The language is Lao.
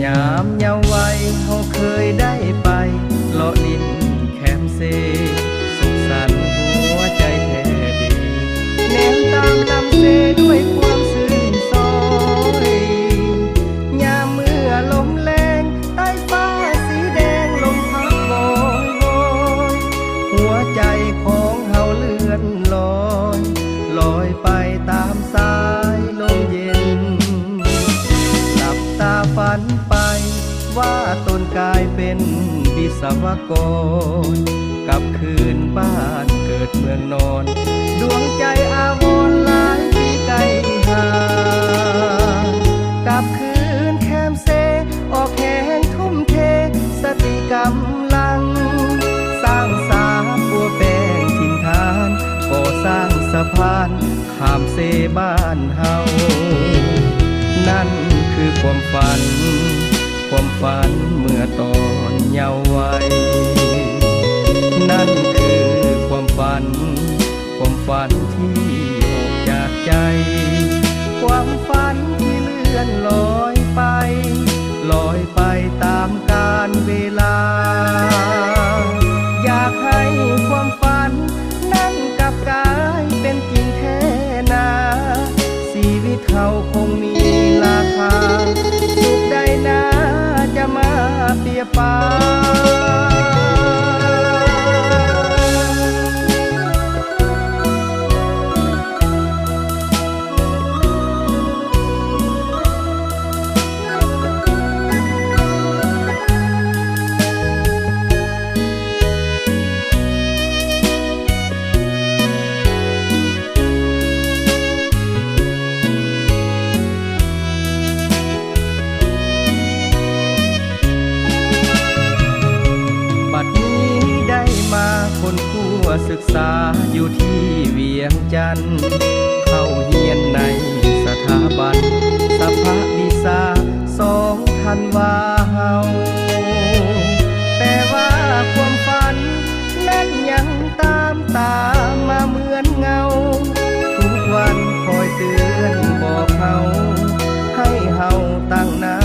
ຍາມເຍົາໄວເຮົາເຄີຍໄດ້ໄປເລາະຫຼິ້ນແຄມເຊ ສຸກສັນຫົວໃຈແທ້ດີ ແນມຕາມລຳເຊດ້ວຍຄວາມຊື່ນຊອຍ. ຍາມເມື່ອລົມແລງໃຕ້ຟ້າສີແດງ ລົມພັດວອຍໆ ຫົວໃຈຂອງເຮົາເລື່ອນລອຍ ລອຍໄປຕາມສາຍລົມເຢັນ. ຫຼັບຕາຝັນໄປວ່າຕົນກາຍເປັນວິສະວະກອນ ກັບຄືນບ້ານເກີດເມືອງນອນ ດວງໃຈອາວອນຫຼາຍປີໄກຫ່າງ ກັບຄືນແຄມເຊ ອອກແຮງທຸ່ມເທສະຕິກຳລັງ ສ້າງສາປົວແປງຖິ່ນຖານ ກໍ່ສ້າງສະພານ ຂ້າມເຊບ້ານເຮົາ ນັ້ນຄືຄວາມຝັນ ຄວາມຝັນເມື່ອຕອນເຍົາໄວ ນັ້ນຄືຄວາມຝັນ ຄວາມຝັນທີ່ອອກຈາກໃຈ ຄວາມຝັນທີ່ເລື່ອນລອຍໄປ ລອຍໄປຕາມການເວລາ ຢາກໃຫ້ຄວາມຝັນ ນັ້ນກັບກາຍເປັນຈິງແທ້ນາ ຊີວິດເຮົາຄົງມີລາຄາ ສຸກໃດນາຈະມາປຽບປານ. ບັດນີ້ໄດ້ມາຄົ້ນຄວ້າສຶກສາຢູ່ທີ່ວຽງຈັນ ເຂົ້າຮຽນໃນສະຖາບັນສະພະວິຊາ ສອງທັນວາເຮົາ ແຕ່ວ່າຄວາມຝັນນັ້ນຍັງຕາມຕາມມາເໝືອນເງົາ ທຸກວັນຄອຍເຕືອນບອກເຮົາ ໃຫ້ເຮົາຕັ້ງໜ້າ